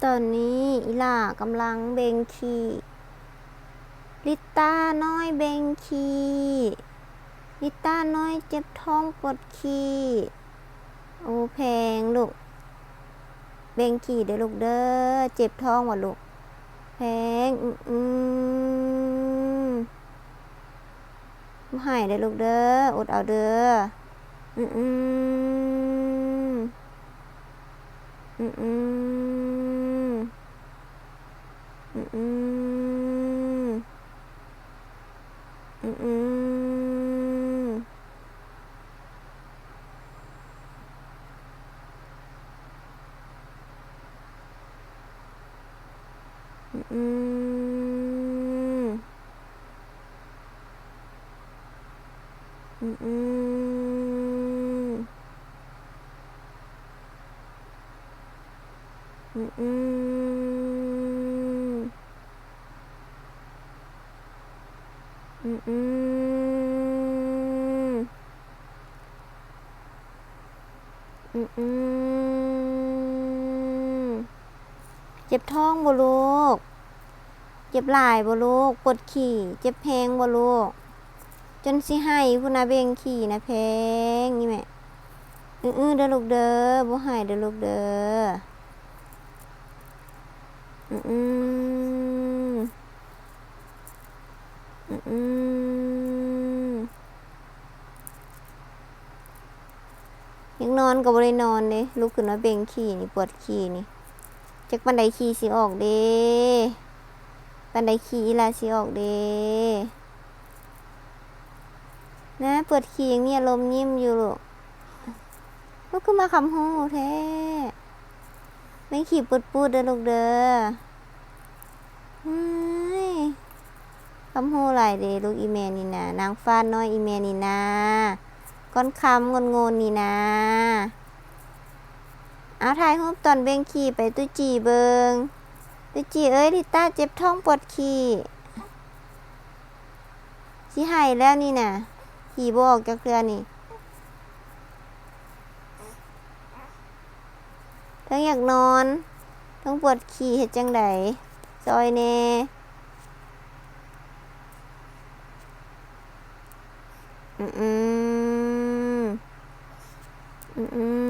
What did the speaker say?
ຕອນນີ້ອີ່ຫຼ້າກຳລັງເບັ່ງຂີ້. ລິດຕານ້ອຍເບັ່ງຂີ້. ລິດຕານ້ອຍເຈັບທ້ອງປວດຂີ້. ໂອ້ ແພງລູກ ເບັ່ງຂີ້ເດີ້ລູກເດີ້. ເຈັບທ້ອງຫວາລູກ? ແພງ ອືມໆ. ບໍ່ໄຫ້ເດີ້ລູກເດີ້ ອົດເອົາເດີ້. ອືມໆ ອືມໆ ອືມໆ ອືມໆ. ອືມ ອືມ ອືມ ອືມ ອືມ ອືມ ອືມ ອືມ. ເຈັບທ້ອງບໍ່ລູກ? ເຈັບຫຼາຍບໍ່ລູກ? ປວດຂີ້ ເຈັບແຮງບໍ່ລູກ? ຈົນຊິໄຫ້ພຸ້ນນະ ເບັ່ງຂີ້ນະແພງ. ນີ້ແມ່ ອືໆ ເດີ້ລູກເດີ້ ບໍ່ໄຫ້ເດີ້ລູກເດີ້. ອືມ ອືມ ອືມ ອືມ. ຢາກນອນກໍບໍ່ໄດ້ນອນເດ້ ລຸກຂຶ້ນມາເບັ່ງຂີ້ນີ້ ປວດຂີ້ນີ້. ຈັກປານໃດຂີ້ຊິອອກເດ້ ປານໃດຂີ້ອີ່ຫຼ້າຊິອອກເດ້. ນະ ປວດຂີ້ຍັງມີອາລົມຍິ້ມຢູ່ລູກ. ລູກຄືມາຄຳຮູ້ແທ້. ແມ່ງຂີ້ປຸດໆເດີ້ລູກເດີ້. ເຮີ້ຍ ຄຳຮູ້ຫຼາຍເດ້ລູກອີ່ແມ່ນີ້ນາ. ນາງຟ້ານ້ອຍອີ່ແມ່ນີ້ນາ. ກ້ອນຄຳໂງ່ນໆນີ້ນາ. ເອົາ ຖ່າຍຮູບຕອນເບັ່ງຂີ້ໄປຕຸຈີ່ເບິ່ງ. ຕຸຈີ່ເອີຍ ລິຕາເຈັບທ້ອງປວດຂີ້. ຊິໄຫ້ແລ້ວນີ້ນະ ຂີ້ບໍ່ອອກຈັກເທື່ອນີ້. ທັງຢາກນອນ ທັງປວດຂີ້ ເຮັດຈັ່ງໃດ? ຊ່ອຍແດ່. ອືມ ອືມ ອືມ ອືມ.